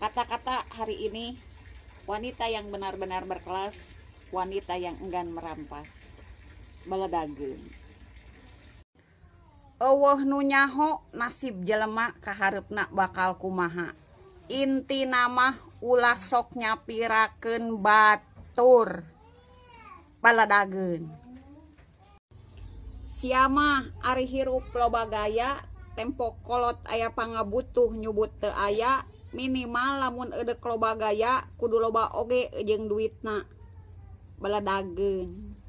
Kata-kata hari ini, wanita yang benar-benar berkelas, wanita yang enggan merampas. Beledageun. Euweuh nu nyaho nasib jelema kahareupna bakal kumaha. Intina mah ulah sok nyapirakeun batur. Beledageun. Sia mah ari hirup loba gaya, tempo kolot aya pangabutuh nyubut teu aya, minimal lamun eudek loba gaya kudu loba oge jeung duitna. Beledageun.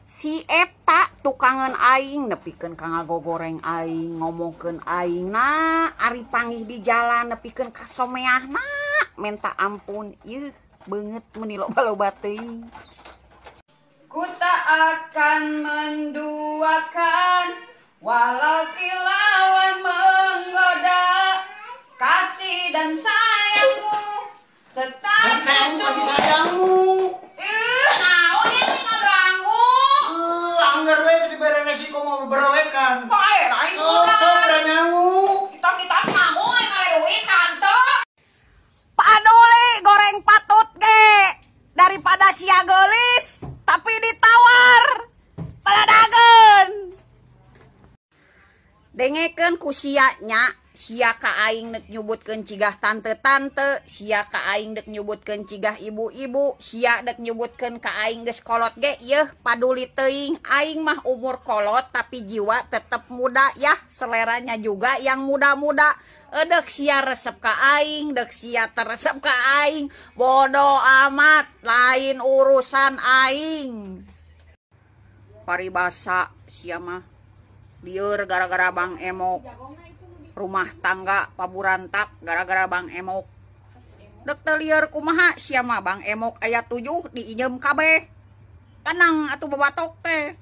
Si eta tukangeun aing nepikeun ka ngagogoreng aing, ngomongkeun aing na ari panggih di jalan nepikeun ka someahna, minta ampun ieu beungeut meuni loba-loba teuing. Ku tak akan menduakan walau kilauan menggoda, kasih dan sayangmu tetap Kasih sayangmu, kasih sayangmu. Ih, naon ieu teh ngaganggu? Angger we teh dibere resiko mau beberewekan. Pae aing Sok sok nyangu. Kita-kita nyangu aing mere duit kanto. Paduli goreng patut ge daripada sia geulis tapi ditawar. Beledageun. Dengekeun ku sia nya, sia ka aing nek nyubutkeun cigah tante-tante, sia ka aing dek nyubutkeun cigah ibu-ibu, sia dek nyubutkeun ka aing geus kolot ge yeuh paduli teuing. Aing mah umur kolot tapi jiwa tetep muda ya, seleranya juga yang muda-muda. Edek sia resep ka aing, dek sia teresep ka aing, bodo amat, lain urusan aing. Paribasa sia mah lieur gara-gara Bang Emok, rumah tangga paburantak gara-gara Bang Emok. Dek teu lieur kumaha sia mah Bang Emok aya 7 diinjem kabeh. Tenang atuh babatok teh.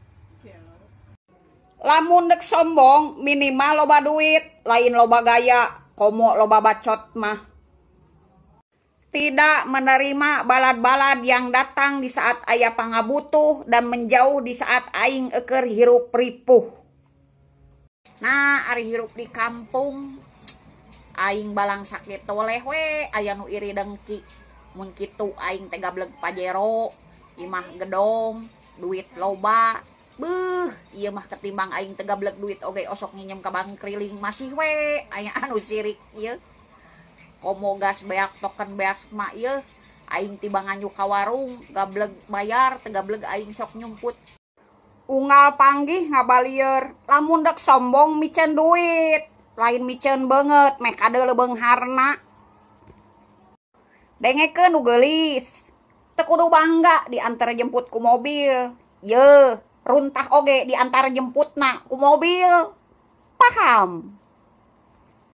Lamun dek sombong minimal loba duit, lain loba gaya, komo loba bacot mah. Tidak menerima balad-balad yang datang di saat aya pangabutuh dan menjauh di saat aing eukeur hirup ripuh. Nah, ari hirup di kampung aing balang sakit toleh we aya nu iri dengki. Mun kitu aing teh gableg Pajero, imah gedong, duit loba. Beuh, ieu mah ketimbang aing teh gableg duit oge osok nginjem ka bank keliling masih we aya anu sirik ieu. Komo gas beak token beak mah ieu aing tibang nganjuk ka warung gableg bayar teh gableg aing sok nyumput. Unggal panggih ngabalieur, lamun dek sombong miceun duit, lain miceun beungeut meh kadeuleu beungharna. Dengekeun nu geulis, teu kudu bangga diantar jemput ku mobil. Yeuh, runtah oge diantar jemputna ku mobil. Paham?